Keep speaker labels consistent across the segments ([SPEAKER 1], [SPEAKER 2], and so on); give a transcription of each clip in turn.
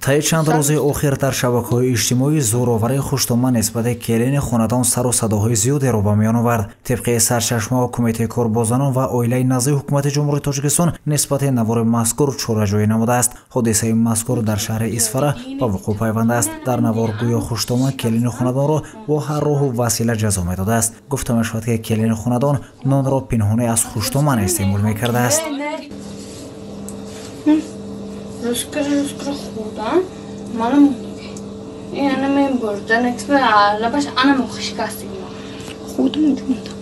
[SPEAKER 1] Таи чанд рӯзи охир дар шабакаҳои иҷтимоӣ зӯроварии хуштоман нисбати келини хонадон сару садоҳои зиёдеро ба миён овард. Тибқи сарчашмаҳо, Кумитаи кор бо занон ва оилаи назди ҳукумати Ҷумҳурии Тоҷикистон нисбати навори мазкур чораҷӯӣ намудааст. Ҳодисаи мазкур дар шаҳри Исфара ба вуқӯъ пайвандааст. Дар навор гӯё хуштоман келини хонадонро бо ҳар роҳу васила ҷазо медодааст. Гуфта мешавад, ки келини хонадон нонро пинҳонӣ аз хуштоман истеъмол мекардааст.
[SPEAKER 2] Рӯзкара хӯрдам, манам ина мебурдан, лабаш анам хишкастигима хӯрдам, ҷумдам.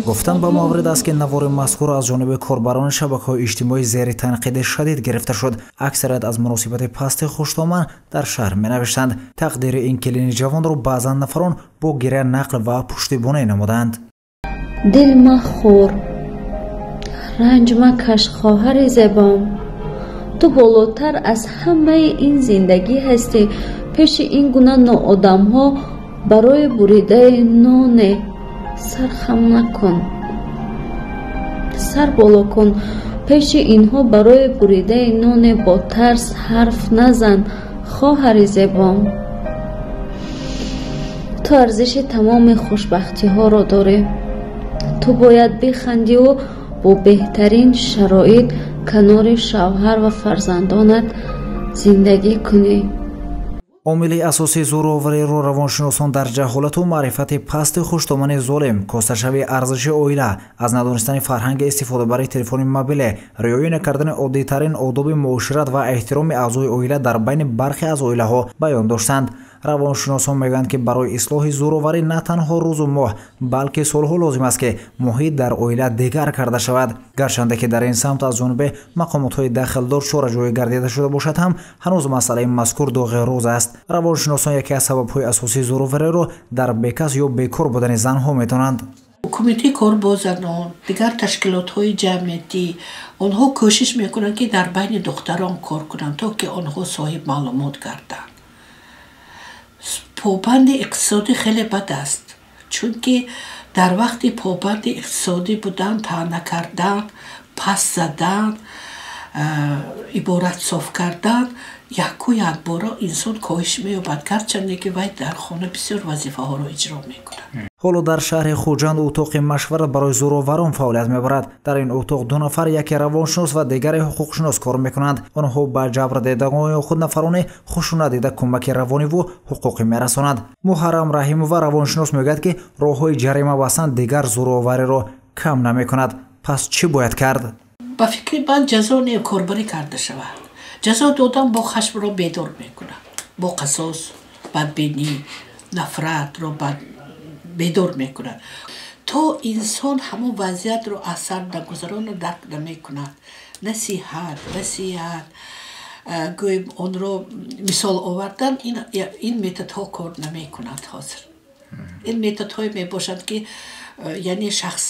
[SPEAKER 1] Гуфтан ба маврид аст, ки навори мазкур аз ҷониби корбарони шабакаҳои иҷтимоӣ зери танқиди шадид гирифта шуд. Аксарият аз муносибати пасти хуштоман дар шаҳр менавиштанд. Тақдири ин келини ҷавонро баъзан нафарон бо гиря нақл ва пуштибонӣ намуданд.
[SPEAKER 3] Дил махӯр, ранҷ макаш, хоҳари зебом. Ту болотар аз ҳамаи ин зиндагӣ ҳастӣ. Пеши ин гуна ноодамҳо барои буридаи ноне сар хам накун, сар боло кун. Пеши инҳо барои буридаи ноне бо тарс ҳарф назан, хоҳари зебом. Ту арзиши тамоми хушбахтиҳоро дорӣ. Ту бояд бихандиву бо беҳтарин шароит канори шавҳар ва фарзандонат зиндагӣ кунӣ.
[SPEAKER 1] Омили асосии зӯровариро равоншиносон дар ҷаҳолату маърифати пасти хуштомани золим, косташавии арзиши оила, аз надонистани фарҳанги истифодабарии телефони мобиле, риоя накардани оддитарин одоби муошират ва эҳтироми аъзои оила дар байни бархе аз оилаҳо баён доштанд. Равоншиносон мегӯянд, ки барои ислоҳи зӯроварӣ на танҳо рӯзу моҳ, балки солҳо лозим аст, ки муҳит дар оила дигар карда шавад. Гарчанде ки дар ин самт аз ҷониби мақомотҳои дахлдор чораҷӯӣ гардида шуда бошад ҳам, ҳанӯз масъалаи мазкур доғи рӯз аст. Равоншиносон яке аз сабабҳои асосии зӯровариро дар бекас ё бекор будани занҳо медонанд.
[SPEAKER 4] Кумитаи кор бо занон, дигар ташкилотҳои ҷамъиятӣ, онҳо кӯшиш мекунанд, ки дар байни духтарон кор кунанд, то ки онҳо соҳиб маълумот гарданд. Побанди иқтисодӣ хеле бад аст, чунки дар вақти побанди иқтисодӣ будан, таъна кардан, пас задан, иборат соф кардан, яку якбора инсон коҳиш меёбад, гарчанде ки вай дар хона бисёр вазифаҳоро иҷро мекунад.
[SPEAKER 1] Ҳоло дар шаҳри Хуҷанд утоқи машварат барои зӯроварон фаъолият мебарад. Дар ин утоқ ду нафар, яке равоншинос ва дигаре ҳуқуқшинос кор мекунанд. Онҳо ба ҷабрдидагон ё худ нафарони хушунатдида кӯмаки равониву ҳуқуқӣ мерасонанд. Муҳаррам Раҳимова, равоншинос, мегӯяд, ки роҳҳои ҷарима бастан дигар зӯровариро кам намекунад. Пас чӣ бояд кард?
[SPEAKER 4] Ба фикри ман, ҷазо не, корбарӣ карда шавад. Ҷазо додан бо хашмро бедор мекунад, бо қасос, бадбинӣ, нафратро бедор мекунад. То инсон ҳамон вазъиятро аз сар нагузарону дарк намекунад. Насиҳат, васият, гӯем, онро мисол овардан, ин методҳо кор намекунад. Ҳозир ин методҳое мебошанд, ки яъне шахс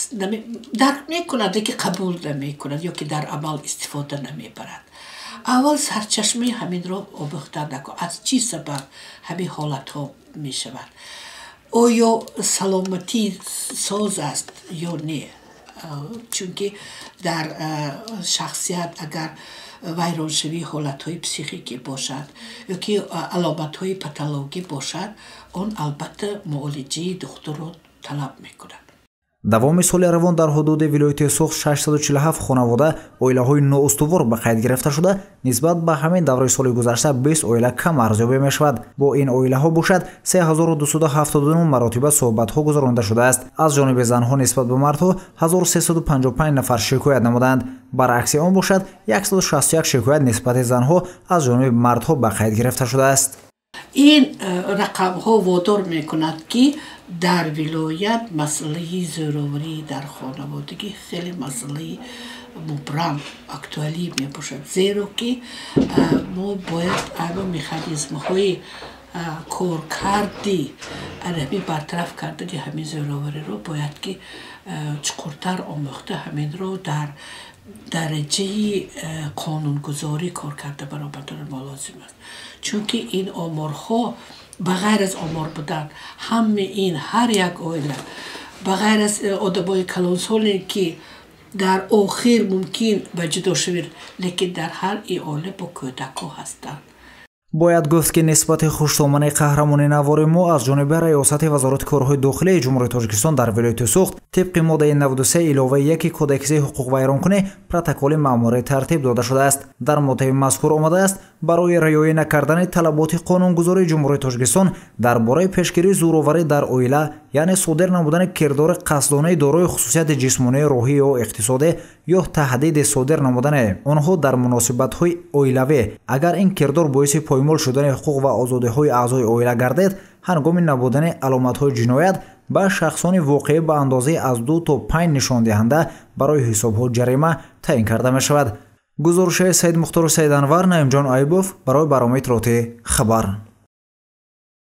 [SPEAKER 4] дарк мекунад, лекин қабул намекунад ё ки дар амал истифода намебарад. Аввал сарчашмаи ҳаминро омӯхтан накун, аз чӣ сабаб ҳамин ҳолатҳо мешавад, оё саломатӣ соз аст ё не. Чунки дар шахсият агар вайроншавии ҳолатҳои психикӣ бошад ё ки аломатҳои патологӣ бошад, он албатта муолиҷаи духтурро талаб мекунад.
[SPEAKER 1] Давоми соли равон дар ҳудуди вилояти Суғд 647 хонавода оилаҳои ноустувор ба қайд гирифта шуда, нисбат ба ҳамин давраи соли гузашта 20 оила кам арзёбӣ мешавад. Бо ин оилаҳо бошад, 3279 маротиба суҳбатҳо гузаронда шудааст. Аз ҷониби занҳо нисбат ба мардҳо 1355 нафар шикоят намуданд. Баръакси он бошад, 161 шикоят нисбати занҳо аз ҷониби мардҳо ба қайд гирифта шудааст.
[SPEAKER 4] Ин рақамҳо водор мекунад, ки дар вилоят масъалаи зӯроварӣ дар хонаводагӣ хеле масъалаи мубрам, актуалӣ мебошад, зеро ки мо бояд ано механизмҳои коркарди ҳамин бартараф кардани ҳамин зӯровариро бояд ки чуқуртар омӯхта, ҳаминро дар дараҷаи қонунгузорӣ кор карда баромадани мо лозим аст, чунки ин оморҳо ба ғайр аз омор будан, ҳамаи ин ҳар як оила, ба ғайр аз одамои калонсоле, ки Дар охир мумкин ба ҷудошавӣ, лекин дар ҳар оила бо кӯдакҳо ҳастанд.
[SPEAKER 1] Бояд гуфт, ки нисбати хуштомани қаҳрамони навори мо аз ҷониби Раёсати Вазорати корҳои дохилии Ҷумҳурии Тоҷикистон дар вилояти Суғд тибқи моддаи 93 иловаи 1 Кодекси ҳуқуқвайронкунӣ протоколи маъмурӣ тартиб дода шудааст. Дар моддаи мазкур омадааст, барои риоя накардани талаботи қонунгузории Ҷумҳурии Тоҷикистон дар бораи пешгирии зӯроварӣ дар оила, яъне содир намудани кирдори қасдонаи дорои хусусияти ҷисмонӣ, рӯҳӣ ё иқтисодӣ ё таҳдиди содир намудани онҳо дар муносибатҳои оилавӣ, агар ин кирдор боиси поймол шудани ҳуқуқ ва озодиҳои аъзои оила гардед, ҳангоми набудани аломатҳои ҷиноят ба шахсони воқеӣ ба андозаи аз 2 то 5 нишондиҳанда барои ҳисобҳо ҷарима таъин карда мешавад. Гузориши Саидмухтору Саиданвар, Наимҷон Айбов барои барномаи иттилоотии «Хабар».